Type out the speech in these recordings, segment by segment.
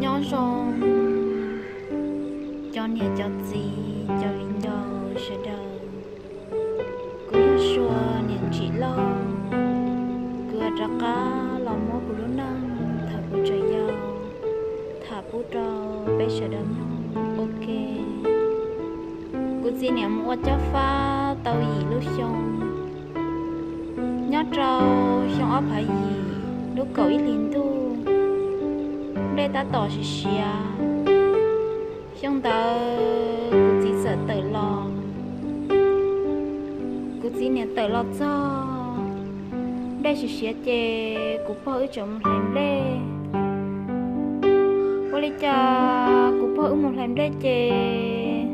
Nyob zoo cov niam cov txiv cov viv ncaus sawv daws. Kuv yog Sua niam Ntsim Lauj. Kuv yuav rov qab los muab kuv lub neej thaum kuv tseem yau tham pub rau peb sawv daws mloog ua ke. Kuv txiv niam mus ua cob fab tau yim lub xyoo. Nyob rau xyoo ob phav yim lub kaum ib hlis ntuj, nplej tab tom siav siav. Xyoo ntawd kuv txiv txawm tawm los. Kuv txiv niam tawm los txog nplej siav siav ces kuv pog wb tseem mus hlais nplej. Ua li cas kuv pog wb mus hlais nplej ces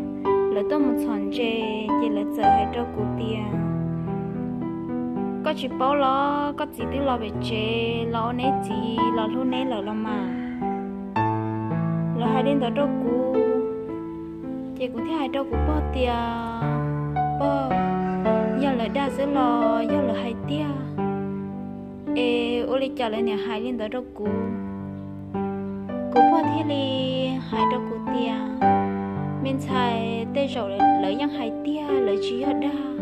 lawv tuaj mus txhom ntses ces lawv txawm hais rau kuv tias, koj tsis paub los koj txiv twb los pem tsev los ua neb txiv los hlub neb lawm los mas. Lawv hais li ntawd rau kuv, ces kuv thiaj hais rau kuv pog tias, pog, yog lawv dag xwb los yog lawv hais tiag? Es ua li cas lawv niam hais li ntawd rau kuv? Kuv pog thiaj li hais rau kuv tias, me ntxhais, tej zaum lawv yeej hais tiag, lawv tsis yog dag.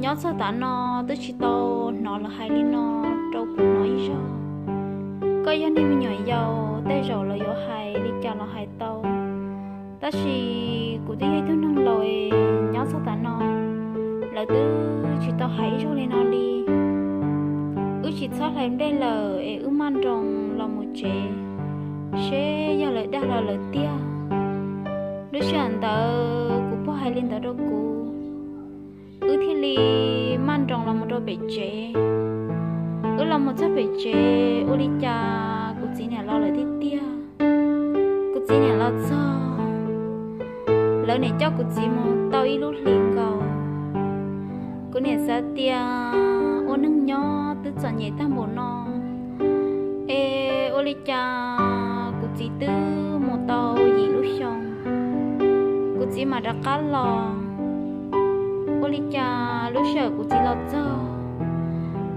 Nyob txog tav no twb tsis tau hnov lawv hais li no rau kuv hnov ib zaug. Koj yog niag me nyuam yaus, tej zaum lawv yuav hais li cas los hais tau. Tab sis kuv twb yog ib tug neeg laus, nyob txog tav no lawv twb tsis tau hais ib zaug li no li. Wb tsis txhob hlais nplej lawm es wb maj nroos los mus tsev, seb yog lawv dag los lawv tiag. Lub sij hawm ntawd kuv pog hais li ntawd rau kuv, wb thiaj li maj nroos los mus rau pem tsev. Wb los mus txog pem tsev ua li cas kuv txiv niam los lawm tiag tiag. Kuv txiv niam los txog, lawv niam coj kuv txiv mus tau ib lub hlis nkaus. Kuv niam xav tias ua neeg nyob twb txom nyem tag npaum no, es ua li cas kuv txiv twb mus tau yim lub xyoo, kuv txiv mam rov qab los. Ua li cas lub sij hawm kuv txiv los txog,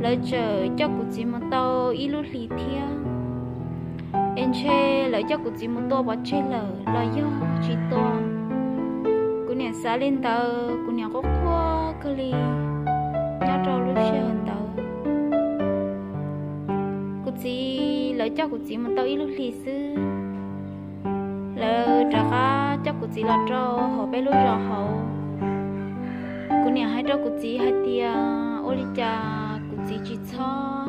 lawv tseem coj kuv txiv mus tau ib lub hlis thiab. Es ntshe lawv coj kuv txiv mus tua pov tseg lawm los yog tsis tua. Kuv niam xav li ntawd, kuv niam quaj quaj kawg li nyob rau lub sij hawm ntawd. Kuv txiv, lawv coj kuv txiv mus tau ib lub hlis xwb, lawv rov qab coj kuv txiv los rau hauv peb lub zos hauv. Kuv niam hais rau kuv txiv hais tias ua li cas kuv txiv tsis txhob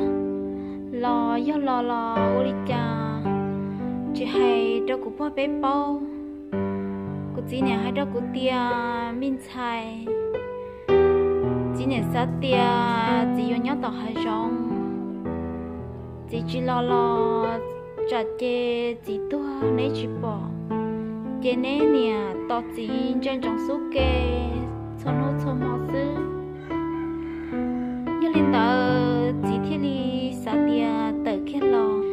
los, yog los los ua li cas tsis hais rau kuv pog peb paub. Kuv txiv niam hais rau kuv tias, me ntxhais, txiv niam xav tias txiv yuav nyob tom hav zoov, txiv tsis los los tsam ces txiv tuag neb tsis pom, ces neb niam tos txiv ntsia ntsoov xub ke txhua hnub txhua hmo xwb. Yog li ntawd txiv thiaj li xav tias tawm kiag los,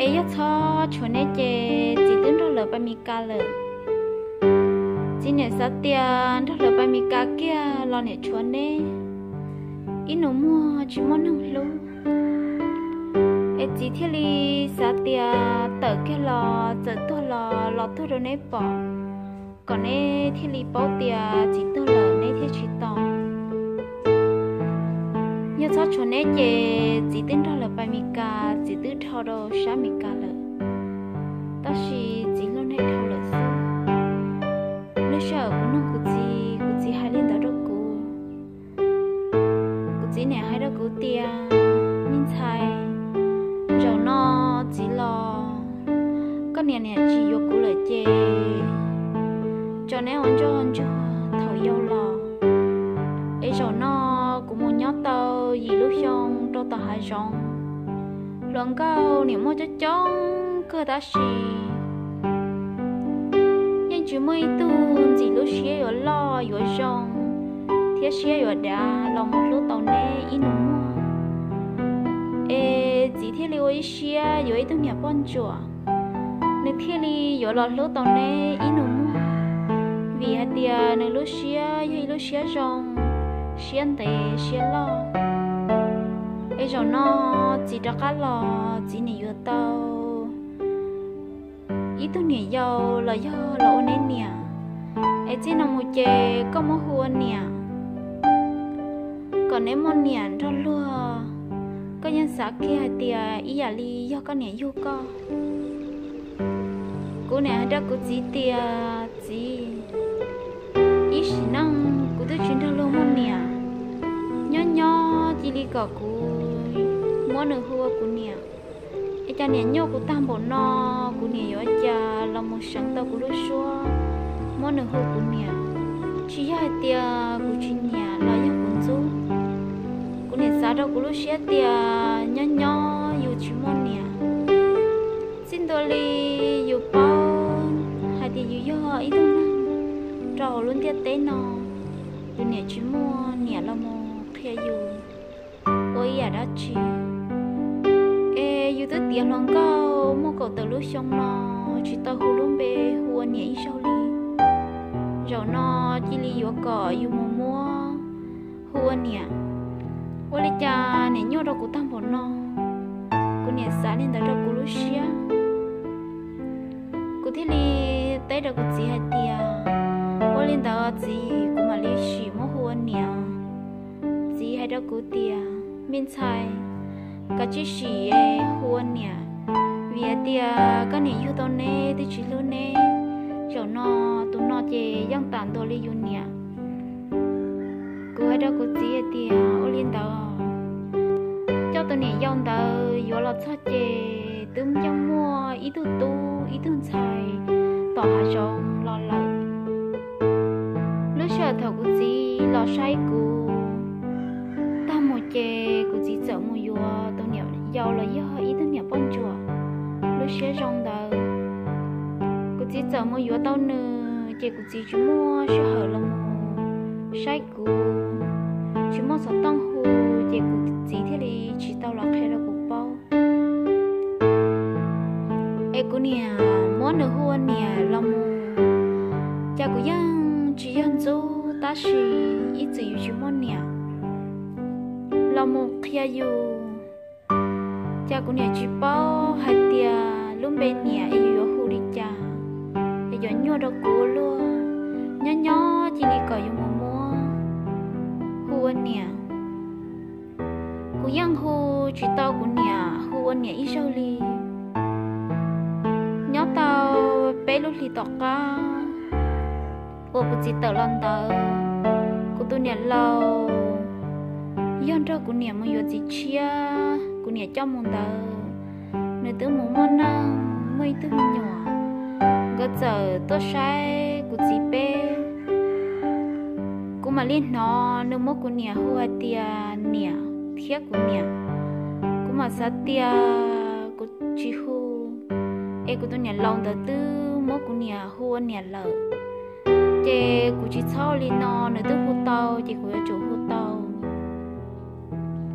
es yog txhob tshuav neb ces txiv twb nrog lawv pais Mes Kas lawm. Txiv niam xav tias nrog lawv pais Mes Kas kiag los niam tshuav neb ib nus muag tsis muaj neeg hlub. Es txiv thiaj li xav tias tawm kiag los txawm tuag los los tuag rau neb pom, kom neb thiaj li paub tias txiv tuag lawm neb thiaj tsis tos. Yog txhob tshuav neb ces txiv twb nrog lawv pais Mes Kas, txiv twb dhau rau sab Mes Kas lawm, tab sis txiv lub neej dhau lawm xwb. Lub sij hawm kuv nug kuv txiv, kuv txiv hais li ntawd rau kuv. Kuv txiv niam hais rau kuv tias, me ntxhais, zaum no txiv los, koj niam niam tsis yuav kuv lawm ces tso neb ua ntsuag ntsuag thaum yau los. Es zaum no kuv mus nyob tau yim lub xyoo rau tom hav zoov, hluas nkauj niam muaj coob coob kawg tab sis yeej tsis muaj ib tug ntxim lub siab yuav loj yuav zoo thiab siab yuav dav los mus hlub tau neb ib nus muag. Es txiv thiaj li ua ib siab yuav ib tug niam poj ntsuam, nws thiaj li yuav los hlub tau neb ib nus muag, vim hais tias nws lub siab yog ib lub siab zoo, siab ntev siab loj. Es zaum no txiv rov qab los txiv nim yuav tau ib tug niam yau los yog los ua neb niam, es txij no mus ces koj muab hu ua niam, kom neb muaj niam nrog luag. Koj yeej xav kiag hais tias ib yam li yog koj niam yug koj. Kuv niam hais rau kuv txiv tias, txiv, ib sim neej kuv twb tsis nrog luag muaj niam, nyob nyob cia li kom kuv muab nws hu ua kuv niam. Es cas niam nyuaj kuv tag npaum no, kuv niam yuav ua cas los mus seev tau kuv lub suab muab nws hu kuv niam? Tsis yog hais tias kuv tsis nyiam los yog kuv ntxub. Kuv niam xav rau kuv lub siab tias nyob nyob yus tsis muaj niam, txij ntua li yus paub hais tias yus yog ib tug neeg rau hauv lub ntiaj teb no, yus niam tsis muaj niam los mus qhia yus ua ib yam dab tsi. Es yus twb tiav hluas nkauj muaj kaum tawm lub xyoo no tsis tau hu lub npe hu ua niam ib zaug li. Zaum no cia li yuav kom yus mus muab hu ua niam, ua li cas niam nyuaj rau kuv tag npaum no? Kuv niam xav li ntawd rau kuv lub siab. Kuv thiaj li teb rau kuv txiv hais tias, ua li ntawd txiv, kuv mam li sim muab hu ua niam. Txiv hais rau kuv tias, me ntxhais, kav tsij sim hu ua niam, vim hais tias koj niam yug tau neb twb tsis hlub neb, zaum no tus no ces yeej tam ntua li yus niam. Kuv hais rau kuv txiv hais tias, ua li ntawd, coj tus niam yau ntawd yuav los txog ces twb yeej muaj ib tug tub ib tug ntxhais tom hav zoov los lawm. Lub sij hawm thaum kuv txiv los saib kuv tag mus ces kuv txiv txawm mus yuav tus niam yau los yog ib tug niam poj ntsuam lub siab zoo ntawd. Kuv txiv txawm mus yuav tau nws ces kuv txiv tsis muaj sij hawm los mus saib kuv, tsis muaj xov tooj hu, ces kuv txiv thiaj li tsis tau los qhia rau kuv paub. Es kuv niam muab nws hu ua niam los mus, cas kuv yeej tsis yog ntxub tab sis ib txwm yus tsis muaj niam los mus qhia yus, cas kuv niam tsis paub hais tias lub npe niam es yus yuav hu li cas, es yuav nyuaj rau kuv ua luaj, nyob nyob cia li kom yus mus muab hu ua niam. Kuv yeej hu tsis tau kuv niam hu ua niam ib zaug li. Nyob tau peb lub hlis tom qab uas kuv txiv tawm los ntawd, kuv tus niam laus yog nrog kuv niam mus yuav txiv tshiab, kuv niam coj mus ntawd, nws twb mus muaj neej muaj ib tug me nyuam, nkawd txawm tuaj saib kuv txiv peb. Kuv mam li hnov nws muab kuv niam hu hais tias niam thiab kuv niam. Kuv mam xav tias kuv tsis hu, es kuv tus niam laus ntawd twb muab kuv niam hu ua niam lawm, ces kuv tsis txhob ua li no, nws twb hu tau ces kuv yuav tsum hu tau.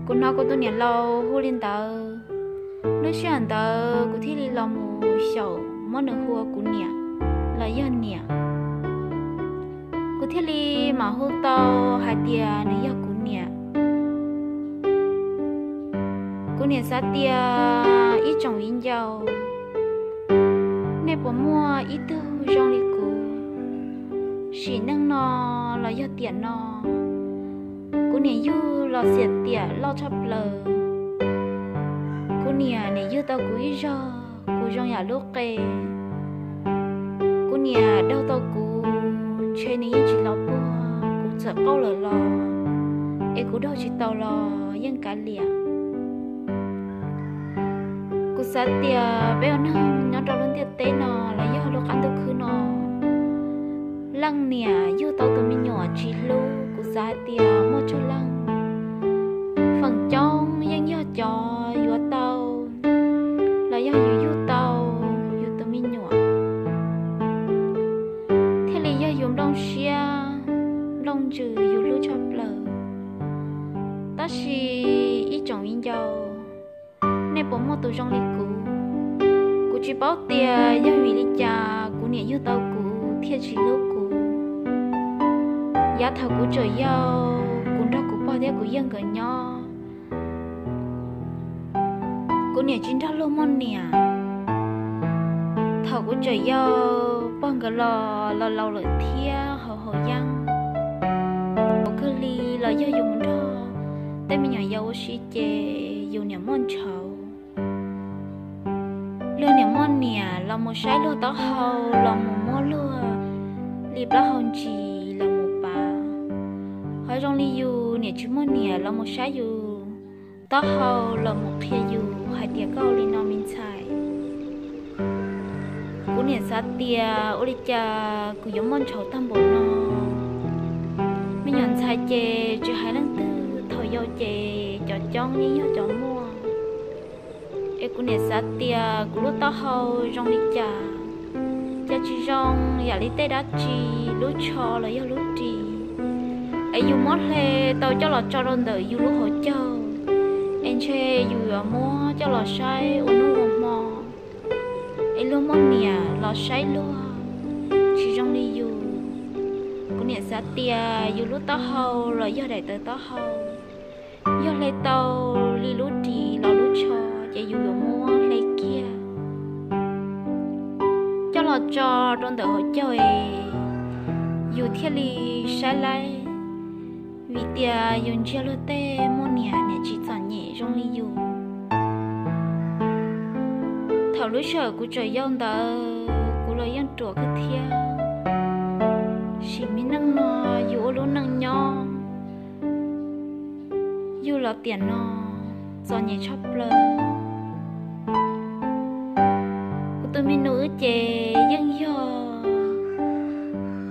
Kuv hnov kuv tus niam laus hu li ntawd, lub sij hawm ntawd kuv thiaj li los mus xyaum muab nws hu ua kuv niam los yog niam. Kuv thiaj li mam hu tau hais tias nws yog kuv niam. Kuv niam xav tias ib tsoom viv ncaus, nej puas muaj ib tug zoo li kuv? Sim neej no los yog tiam no, kuv niam yug los xiam tiam loj tshaj plaws. Kuv niam niam yug tau kuv ib zaug, kuv zoo yam lub qe. Kuv niam daug tau kuv, ntshe nws yeej tsis los puag kuv txawm qaug lawm los, es kuv daug tsis tau los yeej kav liam. Kuv xav tias peb ua neeg nyob rau lub ntiaj teb no los yog lub qab ntuj khwb no, leej niam yug tau tus me nyuam tsis hlub, kuv xav hais tias muaj tsawg leej. Feem coob yeej yog cov yuav tau los yog yus yug tau yus tus me nyuam thiaj li yog yus nplooj siab nplooj ntsws yus hlub tshaj plaws. Tab sis ib tsoom viv ncaus, nej puas muaj tus zoo li kuv? Kuv tsis paub tias yog vim li cas kuv niam yug tau kuv thiaj tsis hlub kuv. Yav thaum kuv tseem yau, kuv nrog kuv pog thiab kuv yawg nkawd nyob, kuv niam tsis nrog luag muaj niam. Thaum kuv tseem yau, pog nkawd los los laus lawm thiab haus haus yeeb. Thaum kawg li los yog yus mus nrog tej me nyuam yaus ua si ces yus niam muaj ntshauv. Luag niam muaj niam los mus saib luag taub hau, los mus muab luag li plaub hau ntsis los mus pav. Ho zoo li yus niam tsis muaj niam los mus saib yus taub hau, los mus qhia yus hais tias koj ua li no me ntxhais. Kuv niam xav tias ua li cas kuv yuav muaj ntshauv tag npaum no. Me nyuam ntxhais ces tsis hais leej twg, thaum yau ces cov coob yeej yog cov muaj. Es kuv niam xav tias kuv lub taub hau zoo li cas, cas tsis zoo yam li tej dab tsi, lub tsho los yog lub ris, es yus muab hle tau coj los tso rau ntawm yus lub hauv caug, es ntshe yus yuav muab coj los saib ua hnub ua hmo, es luag muaj niam los saib luag tsis zoo li yus. Kuv niam xav tias yus lub taub hau los yog daim tawv taub hau, yog hle tau li lub ris los lub tsho, ces yus yuav muab hle kiag coj los tso rau ntawm hauv caug, yus thiaj li saib laib, vim tias yus ntsia luag tej muaj niam, niam tsis txom nyem zoo li yus. Thaum lub sij hawm kuv tseem yau ntawd kuv los yeej ruam kawg thiab. Sim me neej no yus ua lub neej nyob, yus los tiam no txom nyem tshaj plaws. Kuv tus me nus wb ces yeej yog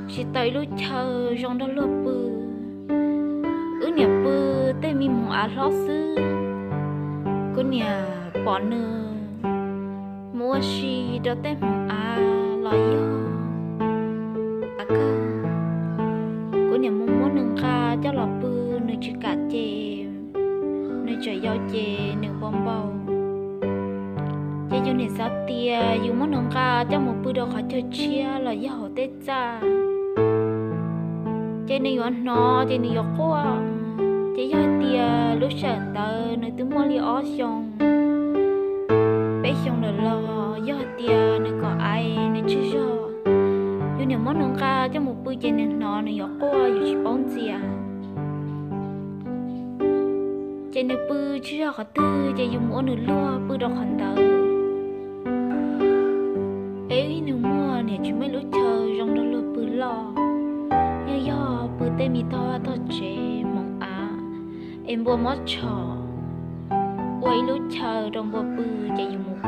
tsis tau ib lub chaw zoo nrog luag pw. Wb niam pw tej me hmoov av hlob xwb, kuv niam pom nws mus ua si rau tej hmoov av los yog av kawg. Kuv niam mus muab nws nqa coj los pw, nws tsis kam ces nws tseem yau ces nws npau npau. Ces yus niam xav tias yus muab nws nqa coj mus pw rau qhov chaw tshiab los yog hauv tej txaj, ces nws yuav hnov ces nws yuav quaj. Ces yog hais tias lub sij hawm ntawd nws twb muaj li ob xyoos, peb xyoos lawm los yog hais tias nws kom aiv nws tsig zog, yus niam muab nws nqa coj mus pw ces nws hnov nws yuav quaj yus tsis paub ntxias. Ces nws pw tsig zog qhov twg ces yus mus ua nws luag pw rau qhov ntawd. Es wb ib nus muag niam tsis muaj ib lub chaw zoo nrog luag pw loj, yeej yog pw tej me tog vaj tog tsev hmoov av, es npua muab tshom ua ib lub chaw rau npua pw, ces yus mus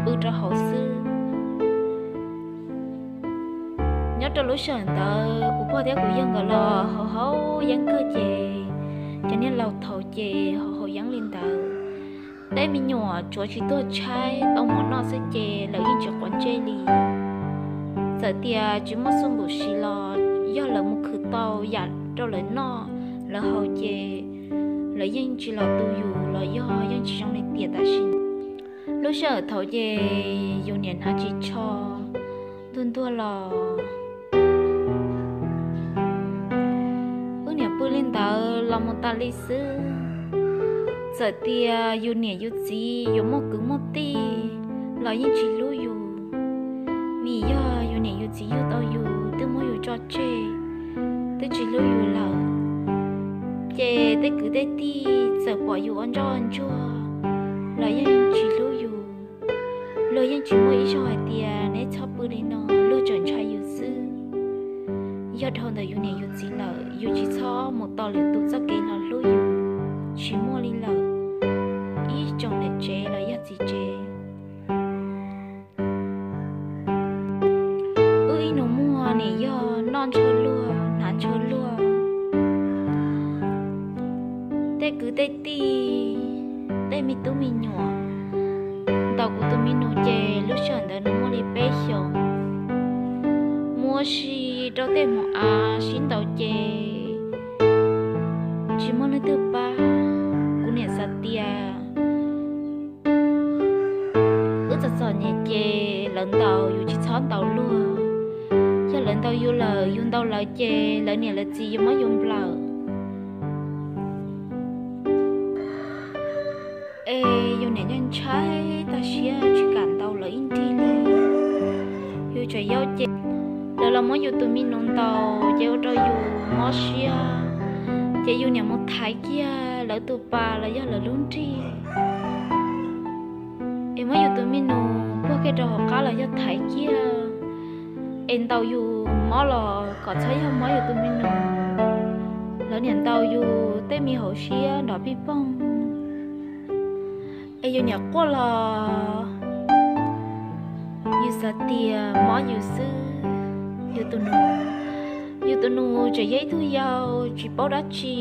pw rau hauv xwb. Nyob rau lub sij hawm ntawd kuv pog thiab kuv yawg nkawd los haus haus yeeb kawg ces cov niag laus thaud ces haus haus yeeb li ntawd. Tej me nyuam tsuav tsis tuag tshaib tau mov noj xwb ces lawv yeej tsis quav ntsej li. Txawm tias tsis muaj xub npum siv los yog lawv mus khwv tau yam rau lawv noj lawv haus ces lawv yeej tsis los tu yus los yog yeej tsis zoo li tiam tam sim. Lub sij hawm thaud ces yus niam hnav tsis tsho, ntuag ntuag los wb niam pw li ntawd los mus tas li xwb. Txawm tias yus niam yus txiv yuav muaj kwv muaj tij los yeej tsis hlub yus, vim yog yus niam yus txiv yug tau yus twb muab yus tso tseg, twb tsis hlub yus lawm. Ces tej kwv tej tij txawm pom yus ua ntsoj ntsuag los yeej tsis hlub yus. Luag yeej tsis muaj ib zaug hais tias neb txhob pw li no, luag tseem ntshai yus xwb. Yog dhau ntawm yus niam yus txiv lawm, yus tsis txhob mus tos lwm tus txoj kev los hlub yus, tsis muaj li lawm. Ib tsoom niam tsev los yog txiv tsev, wb ib nus muag niam yog noj ntshaw luag hnav ntshaw luag. Tej kwv tej tij, tej me tub me nyuam, ntaus kuv tus me nus ces lub sij hawm ntawd nws muaj li peb xyoos. Mus ua si rau tej hmoov av sib ntaus ces tsis muaj leej twg pab. Kuv niam xav tias wb txom txom nyem ces lawv ntaus yus tsis txhob ntaus luag. Yog lawv ntaus yus lawm, yus ntaus lawv ces lawv niam lawv txiv yuav muab yus nplawm. Es yus niam ntshai ntshai tag siab tsis kam ntaus lawv ib nrig li. Tseem yau ces lawv los muab yus tus me nus ntaus ces ua rau yus mob siab, ces yus niam mus thaiv kiag lawv tus pas los yog lawv lub nrig, es muab yus tus me nus puag kiag rau hauv qab los yog thaiv kiag, es ntaus yus mob los kom txhob yog mob yus tus me nus. Lawv niam ntaus yus tej me hauv siab nrov pij poog, es yus niam quaj los yus xav tias mob yus xwb. Yus tus nus, yus tus nus tseem yog ib tug yau tsis paub dab tsi,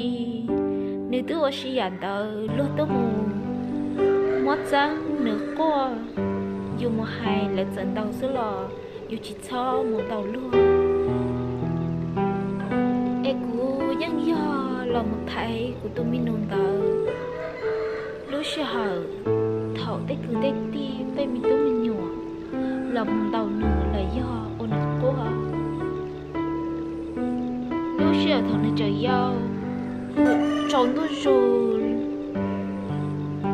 nws twb ua si yam ntawd luag tuaj mus muab txeeb nws quaj, yus mus hais lawv txawm ntaus xwb los yus tsis txhob mus ntaus luag. Es kuv yeej yog los mus thaiv kuv tus me nus ntawd lub sij hawm thaum tej kwv tej tij tej me tub me nyuam los mus ntaus nws los yog ua nws quaj. Lub sij hawm thaum nws tseem yau, tsaus ntuj zus,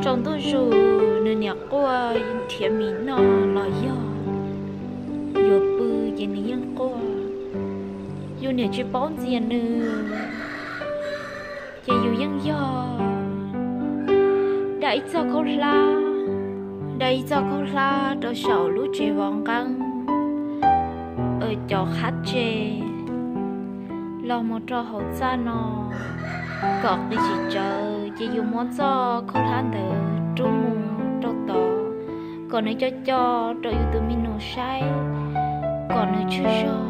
tsaus ntuj zus nws niam quaj nrhiav mis noj los yog yuav pw ces nws yeej quaj. Yus niam tsis paub ntxias nws, ces yus yeej yog da ib txoj khaub hlab, da ib txoj khaub hlab rau saum lub tsev vov nqeeb cov qhab tse los mus rau hauv txaj no kom qis tsis tsawv, ces yus muab txoj khaub hlab ntawd rub mus rau tod kom nws co co rau yus tus me nus saib kom nws tswj zog.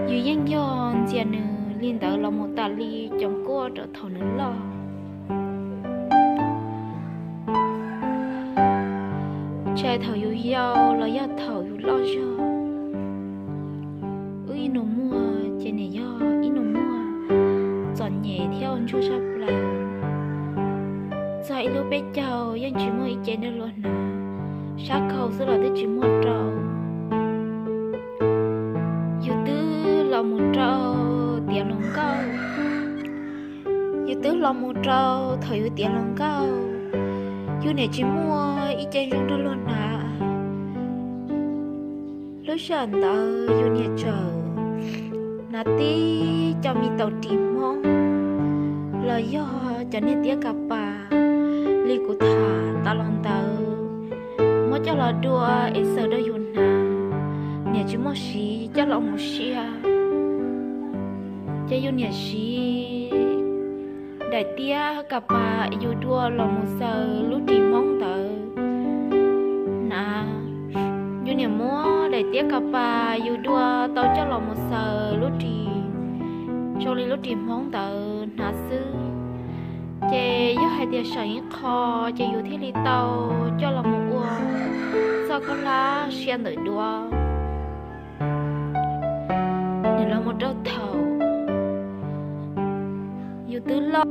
Yus yeej yog ntxias nws li ntawd los mus tas li cov nkuaj rau thaum nws loj. Txawm thaum yus yau los yog thaum yus loj zog, wb ib nus muag ces nws yog ib nus muag txom nyem thiab ua ntsuag sab plaws. Txog ib lub peb caug yeej tsis muaj ib ce nrog luag hnav, sab khau xwb los twb tsis muaj rau. Yus twb los mus rau tiav hluas nkauj, yus twb los mus rau thaum yus tiav hluas nkauj, yus niam tsis muaj ib ce zoo nrog luag hnav. Lub sij hawm ntawd yus niam txawm hnav tib co me taus ris hmoob los yog cov niag tiab kas pas li kuv tham tas los ntawd, muab coj los dua es xaws rau yus hnav. Niam tsis muaj siv coj los mus sia, ces yus niam siv daim tiab kas pas yus dua los mus xaws lub ris hmoob ntawd hnav. Yus niam muab daim tiab kas pas yus dua tau coj los mus xaws lub ris, zoo li lub ris hmoob ntawd hnav xwb. Ces yog hais tias seem ib qho, ces yus thiaj li tau coj los mus ua txoj khaub hlab sia ntawm duav. Nws los mus rau thaum yus twb loj,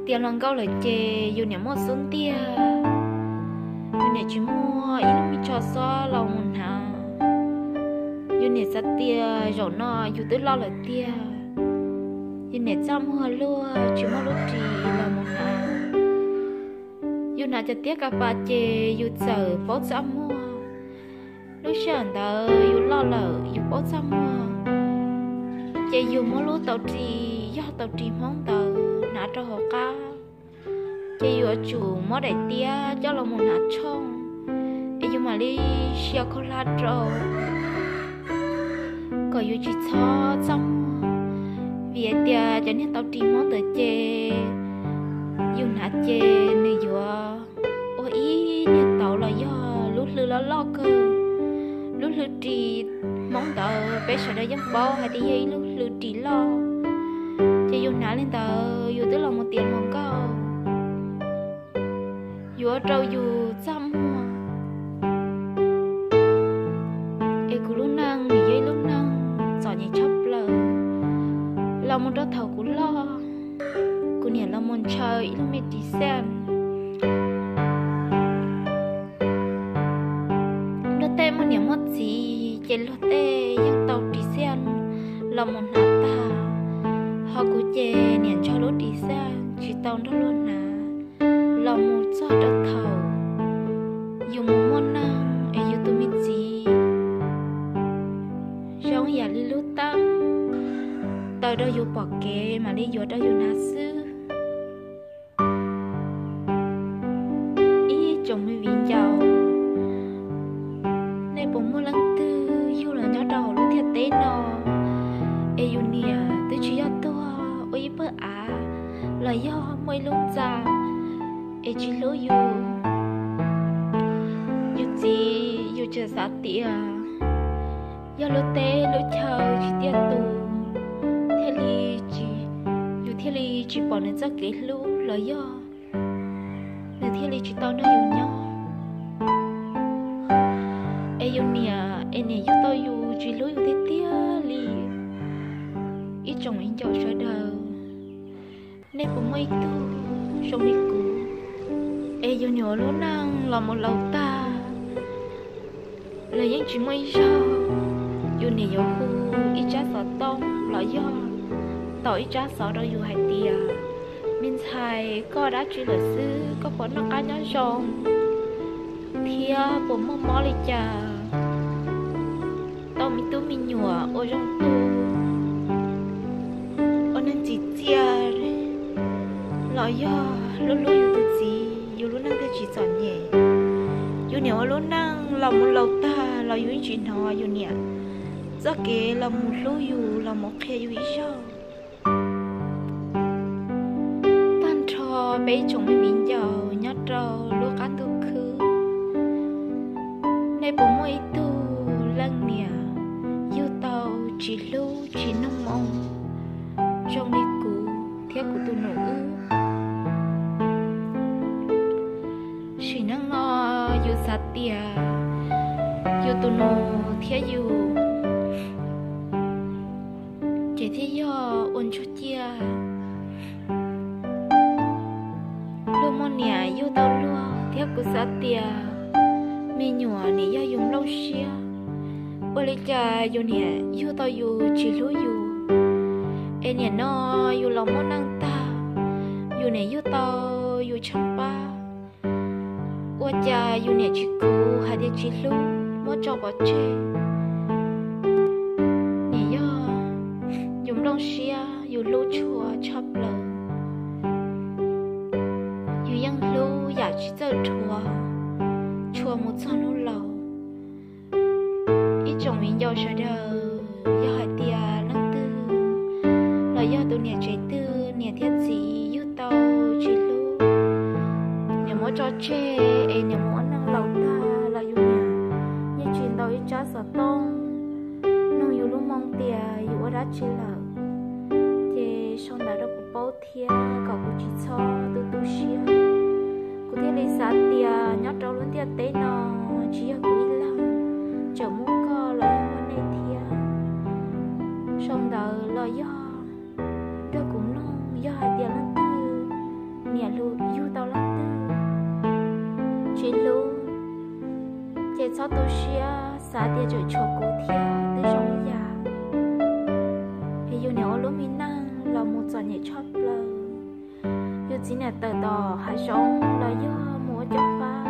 tiav hluas nkauj lawm ces yus niam muaj xub ntiag, yus niam tsis muaj ib lub me tsho xob los mus hnav. Yus niam xav tias zaum no yus twb loj lawm tiag, yus niam txaj muag luaj tsis muaj lub ris los mus hnav. Yus hnav cov tiab kas pas ces yus txawm paub txaj muag. Lub sij hawm ntawd yus loj lawm yus paub txaj muag, ces yus muab lub tau ris, yog tau ris hmoob ntawd hnav rau hauv qab, ces yus yuav tsum muab daim tiab coj los mus hnav tshooj, es yus mam li sia khaub hlab rau kom yus tsis txhob txaj muag. Vim hais tias cov niag tau ris hmoob ntawd ces yus hnav ces nws yuav ua ib niag tauv los yog lub hlwb loj loj kawg. Lub hlwb ris hmoob ntawd peb sawv daws yeej paub hais tias yog ib lub hlwb ris loj, ces yus hnav li ntawd yus twb los mus tiav hluas nkauj, yuav ua rau yus txaj muag. Es kuv lub neej nws yog ib lub neej txom nyem tshaj plaws. Los mus rau thaum kuv loj, kuv niam los mus ntshaw ib lub me ris xeej. Luag tej muaj niam muaj txiv ces luag tej yeej tau ris xeej los mus hnav tag, ho kuv ces niam ntshaw lub ris xeej tsis tau nrog luag hnav. Los mus txog rau thaum yus mus muaj neej es yus tus me txiv rau yus pom kev mam li yuav rau yus hnav xwb. Ib tsoom me viv ncaus, nej puas muaj leej twg yug los nyob rau hauv lub ntiaj teb no es yus niam twb tsis yog tuag ua ib pawg av los yog muaj ib lub ntxa es tsis hlub yus? Yus txiv, yus tseem xav tias yog lub teb lub chaw tsis tiaj tus thiaj li, yus thiaj li tsis pom nws txoj kev hlub los yog nws thiaj li tsis tau nrog yus nyob. Es yus niam es niam yug tau yus tsis hlub yus tiag tiag li. Ib tsoom viv ncaus sawv daws, nej puas muaj ib tug zoo li kuv es yus niam ua lub neej los mus laus tag los yeej tsis muaj ib zaug yus niam yuav hu ib tsab xov tooj los yog tau ib tsab xov rau yus hais tias, me ntxhais, koj dab tsi lawm xwb, koj puas noj qab nyob zoo thiab puas muaj mob li cas, tau me tub me nyuam ua zoo tu, ua neeg txim txiaj los yog hlub hlub yus tus txiv, yus lub neej thiaj tsis txom nyem. Yus niam ua lub neej los mus laus tag los yus yeej tsis hnov yus niam txoj kev los mus hlub yus los mus qhia yus ib zaug. Tag nrho peb ib tsoom me viv ncaus nyob rau lub qab ntuj khwb, nej puas muaj ib tug leej niam yug tau tsis hlub tsis mloog moo zoo li kuv thiab kuv tus nus wb? Sim neej no yus xav tias yus tus nus thiab yus ces thiaj yog ua ntsuag ciaj. Luag muaj niam yug tau luag thiab kuv xav tias me nyuam niam yog yus nplooj siab. Ua li cas yus niam yug tau yus tsis hlub yus, es nim no yus los muaj neej tag, yus niam yug tau yus tsheej pab. Ua cas yus niam tsis khuv hais tias tsis hlub, muab tso pov tseg? Niam yog yus nplooj siab, yus hlub tshua tshaj plaws. Yus yeej hlub yam tsis txawj dhuav tshua mus txog hnub laus. Ib tsoom viv ncaus sawv daws, yog hais tias leej twg los yog tus niam tsev twg niam thiab txiv yug tau tsis hlub, niam muab tso tseg es niam mus ua neej laus tag los yus niam yeej tsis ntaus ib tsab xov tooj nug yus lub moo tias yus ua dab tsi lawm, ces sau ntawv rau kuv paub thiab kom kuv tsis txhob tu tu siab. Kuv thiaj li xav tias nyob rau lub ntiaj teb no tsis yog kuv ib leeg tseem muaj koj los yeej muaj nej thiab. Sau ntawv los yog nrog kuv mloog, yog hais tias leej twg niam yug tau leej twg tsis hlub, ces txhob tu siab, xav tias tseem tshuav kuv thiab twb zoo ib yam. Es yus niam ua lub me neej los mus txom nyem tshaj plaws. Yus txiv niam tawm tom hav zoov los yog mus ua cov fab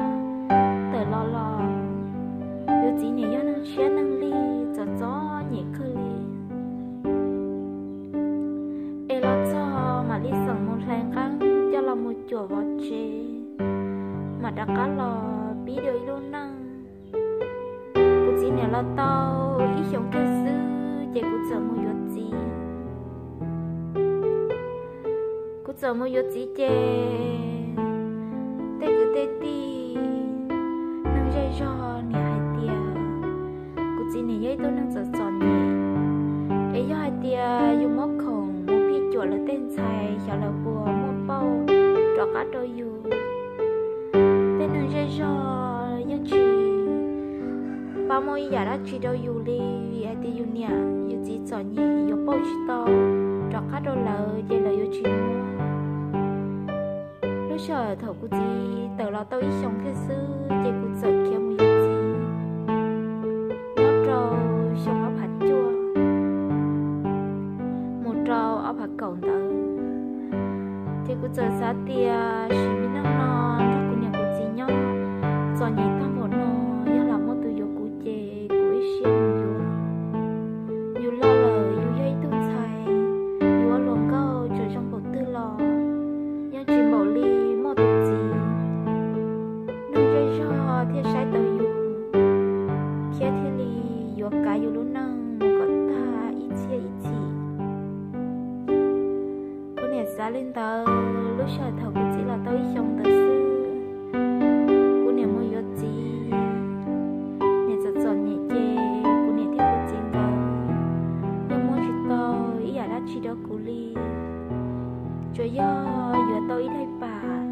tawm los los, yus txiv niam yog neeg tshiab neeg lig txom txom nyem kawg li. Es los txog mam li xeem mus hlais nqeeb coj los mus cuam vov tsev, mam rov qab los pib dua ib lub neej. Kuv txiv niam los tau ib xyoos kiag xwb ces kuv txawm mus yuav txiv. Kuv txawm mus yuav txiv ces tej kwv tej tij, neeg zej zog niam hais tias kuv txiv niam yog ib tug neeg txom txom nyem, es yog hais tias yus muab khoom mus phij cuam lawv tej ntxhais xyov lawv puas muaj pauj rov qab rau yus. Tej neeg zej zog yeej tsis pab muab ib yam dab tsi rau yus li, vim hais tias yus niam yus txiv txom nyem yuav pauj tsis tau rov qab rau lawv ces lawv yuav tsis muab. Lub sij hawm thaum kuv txiv tawm los tau ib xyoos kiag xwb ces kuv txawm khiav mus yuav txiv nyob rau xyoo ob phav cuaj mus rau ob phav kaum ntawd. Ces kuv txawm xav tias sim me neej no nrog kuv niam kuv txiv nyob txom nyem tag npaum no, yog lam muaj tus yuav kuv ces kuv ib siab mus yuav. Yus loj lawm yus yog ib tug ntxhais, kav yus lub neej mus kom tag ib txhiab ib txhis. Kuv niam xav li ntawd, lub sij hawm thaum kuv txiv los tau ib xyoos ntawd xwb, kuv niam mus yuav txiv. Niam txom txom nyem ces kuv niam thiab kuv txiv nkawd yeej muab tsis tau ib yam dab tsi rau kuv li, tsuas yog yuav tau ib daim pam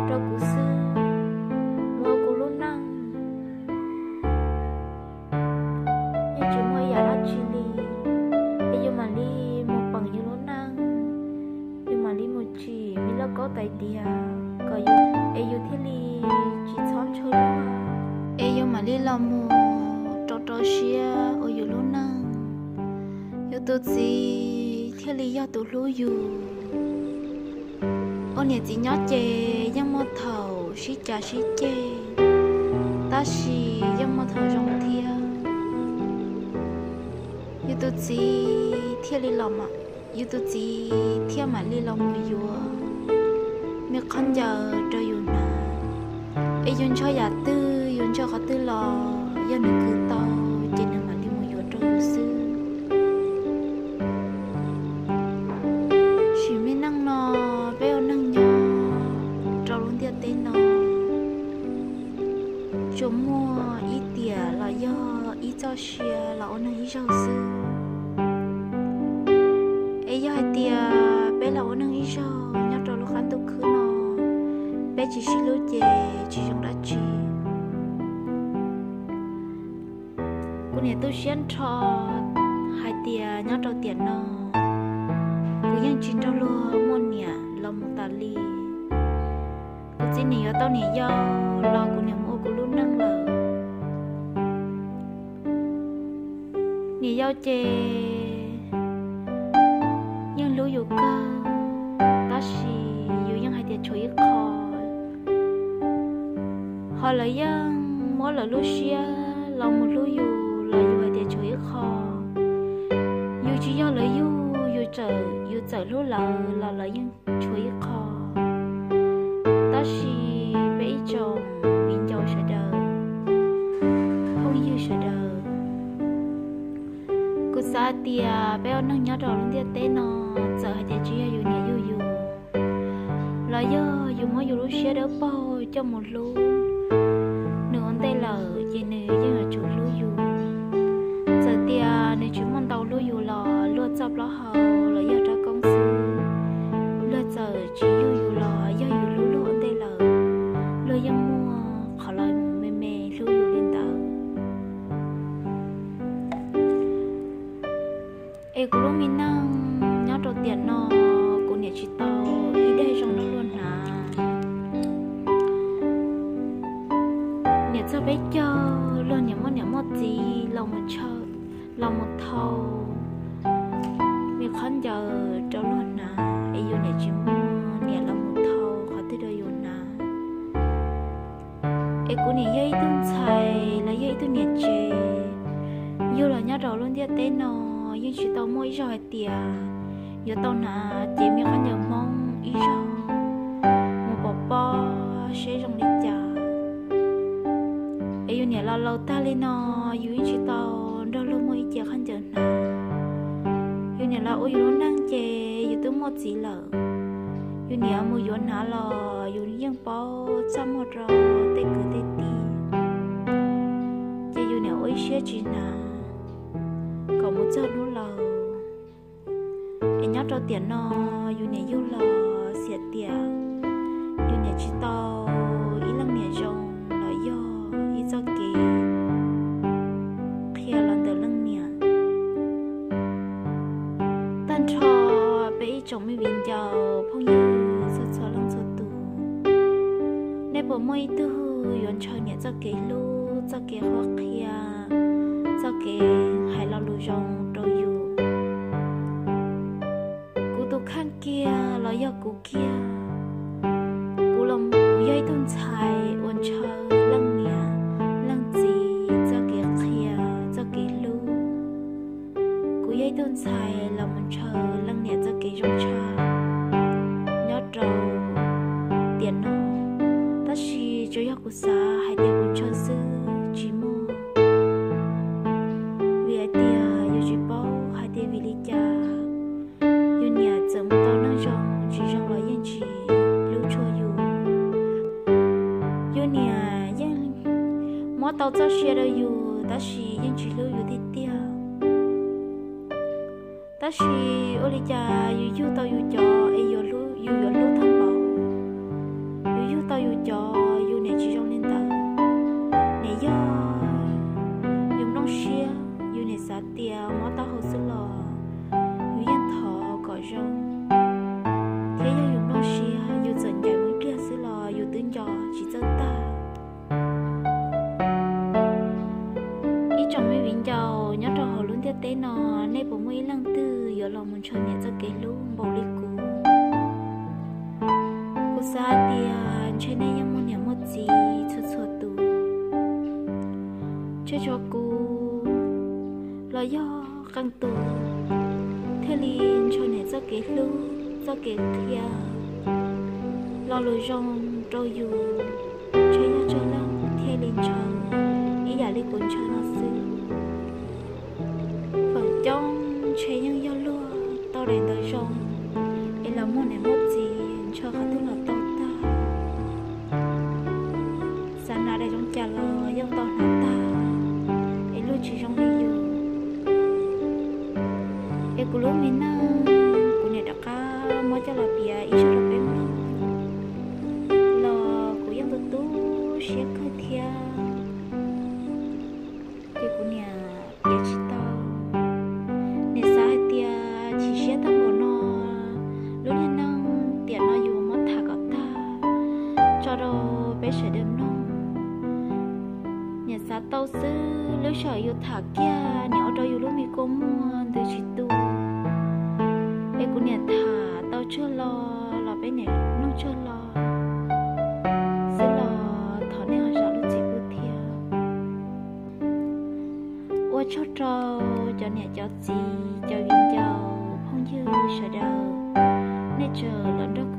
rau kuv xwb, mus ua kuv lub neej. Yeej tsis muaj ib yam dab tsi li, es yus mam li mus peem yus lub neej, yus mam li mus tsim me lauj kaub tais diav kom yus, es yus thiaj li tsis txhob ntshaw luag, es yus mam li los mus rau rau siab ua yus lub neej. Yus tus txiv thiaj li yog tus hlub yus. Ua niam txiv nyob ces yeej muaj thaum sib cav sib ceg, tab sis yeej muaj thaum zoo thiab. Yus tus txiv thiaj li los, yus tus txiv thiaj mam li los mus yuav me khaub ncaws rau yus hnav. Es yus ntshaw yam twg, yus ntshaw qhov twg los yog nws khwv tau ces nws mam li mus yuav rau yus xwb. Sim me neej no peb ua neeg nyob rau lub ntiaj teb no tsuas muaj ib tiam los yog ib txoj sia los ua neeg ib zaug xwb. Es yog hais tias peb los ua neeg ib zaug nyob rau lub qab ntuj khwb no, peb tsis sib hlub ces tsis zoo dab tsi. Kuv niam tu siab nrho hais tias nyob rau tiam no kuv yeej tsis nrog luag muaj niam los mus tas li. Kuv txiv nim yuav tau niam yau los kuv niam mus ua kuv lub neej lawm. Niam yau ces yeej hlub yus kawg, tab sis yus yeej hais tias tshuav ib qho. Ho lawv yeej muab lawv lub siab los mus hlub yus los yus hais tias tshuav ib qho. Yus tsis yog lawv yug, yus txawm, yus txawm hlub lawv los lawv yeej tshuav ib qho. Tab sis peb ib tsoom viv ncaus sawv daws, phooj ywg sawv daws, kuv xav hais tias peb ua neeg nyob rau lub ntiaj teb no, txawm hais tias tsis yog yus niam yug yus, los yog yus muab yus lub siab dawb paug coj mus hlub, nws ua ntej lawm ces nws yeej yuav tsum hlub yus. Txawm tias nws tsis muaj ntau hlub yus los luag txoj plaub hau los yog rab koob xwb, luag txawm tsis yug yus los yog yus hlub luag ua ntej lawm, luag yeej muaj qhov los me me hlub yus li ntawd. Es kuv lub me neej nyob rau tiam no, kuv niam tsis tau ib daim zoo nrog luag hnav. Niam txog peb caug, luag niam muaj niam muaj txiv los mus ntshaw, los mus thau me qhov ncaws rau luag hnav, es yus niam tsis muaj niam los mus thau qhov twg rau yus hnav. Es kuv niam yog ib tug ntxhais los yog ib tug niam tsev, yug los nyob rau lub ntiaj teb no yeej tsis tau muaj ib zaug hais tias yuav tau hnav cev me qhov ncaws Hmoob ib zaug mus pov pob seb zoo li cas. Es yus niam los laus tag li no, yus yeej tsis tau nrog luag muaj ib cev qhov ncaws hnav. Yus niam los ua yus lub neej ces yus twb muaj txiv lawm, yus niam mus yuav hnav los yus yeej paub txaj muag rau tej kwv tej tij, ces yus niam ua ib siab tsis hnav kom mus txog hnub laus. Es nyob rau tiam no yus niam yug los xiam tias yus niam tsis tau ib leej niam zoo los yog ib txoj kev qhia los ntawm leej niam. Tag nrho peb ib tsoom me viv ncaus phooj ywg txhua txhua leej txhua tus, nej puas muaj ib tug yuav ntshaw niam txoj kev hlub, txoj kev qhuab qhia, txoj kev hais lo lus zoo rau yus? Kuv tus kheej kiag los yog kuv kiag, kuv los kuv yog ib tug ntxhais uas ntshaw leej niam leej txiv txoj kev qhia, txoj kev hlub. Kuv yog ib tug ntxhais los mus ntshaw leej niam txoj kev zoo tshaj nyob rau tiam no, tab sis tsuas yog kuv xav hais tias kuv ntshaw xwb tsis muaj. tsis zoo los yeej tsis hlub tshua yus. Yus niam yeej muab tau txoj sia rau yus tab sis yeej tsis hlub yus tiag tiag. Tab sis ua li cas yus yug tau yus cov es yus yuav hlub tag npaum, yus yug tau yus cov yus niam tsis zoo li ntawd. Niam yog yus nplooj siab, yus niam xav tias mob taub hau xwb los yus yeej thov kom zoo, thiab yog yus nplooj siab yus txawm ncaim mus ib pliag xwb los yus twb nco tsis txawj tag. Ib tsoom me viv ncaus nyob rau hauv lub ntiaj teb no, nej puas muaj ib leej twg yuav los mus ntshaw niam txoj kev hlub npaum li kuv? Kuv xav hais tias ntshe nej yeej muaj niam muaj txiv txhua txhua tus, ntshe tshuav kuv los yog qee tus thiaj li ntshaw niam txoj kev hlub txoj kev qhia lo lus zoo rau yus. Ntshe yog tsawg leej thiaj li ntshaw ib yam li kuv ntshaw no xwb. Feem coob ntshe yeej yog luag tau daim ntawv zoo es los muaj niam muaj txiv ntshaw qhov twg los tau tag. Xav hnav daim zoo cas los yeej tau hnav tag, es luag tsis zoo li yus. Es kuv lub me neej kuv niam rov qab muab coj los piav ib zaug rau peb mloog los kuv yeej tu tu siab kawg thiab. Ces kuv niam piav tsis tau. Niam xav hais tias chim siab tag npaum no, lub niag neej tiam no yus muab tham kom tag tso rau peb sawv daws mloog. Niam xav tau xwb, lub sij hawm yus tham kiag niam ua rau yus lub me kua muag ntws tsis tu. Es kuv niam tham tau tsuag lo los peb niam mloog tsuag lo xwb los thov nej ho zam lub txim pub thiab. Ua tsaug rau cov niam cov txiv cov viv ncaus phooj ywg sawv daws, nej tseem los nrog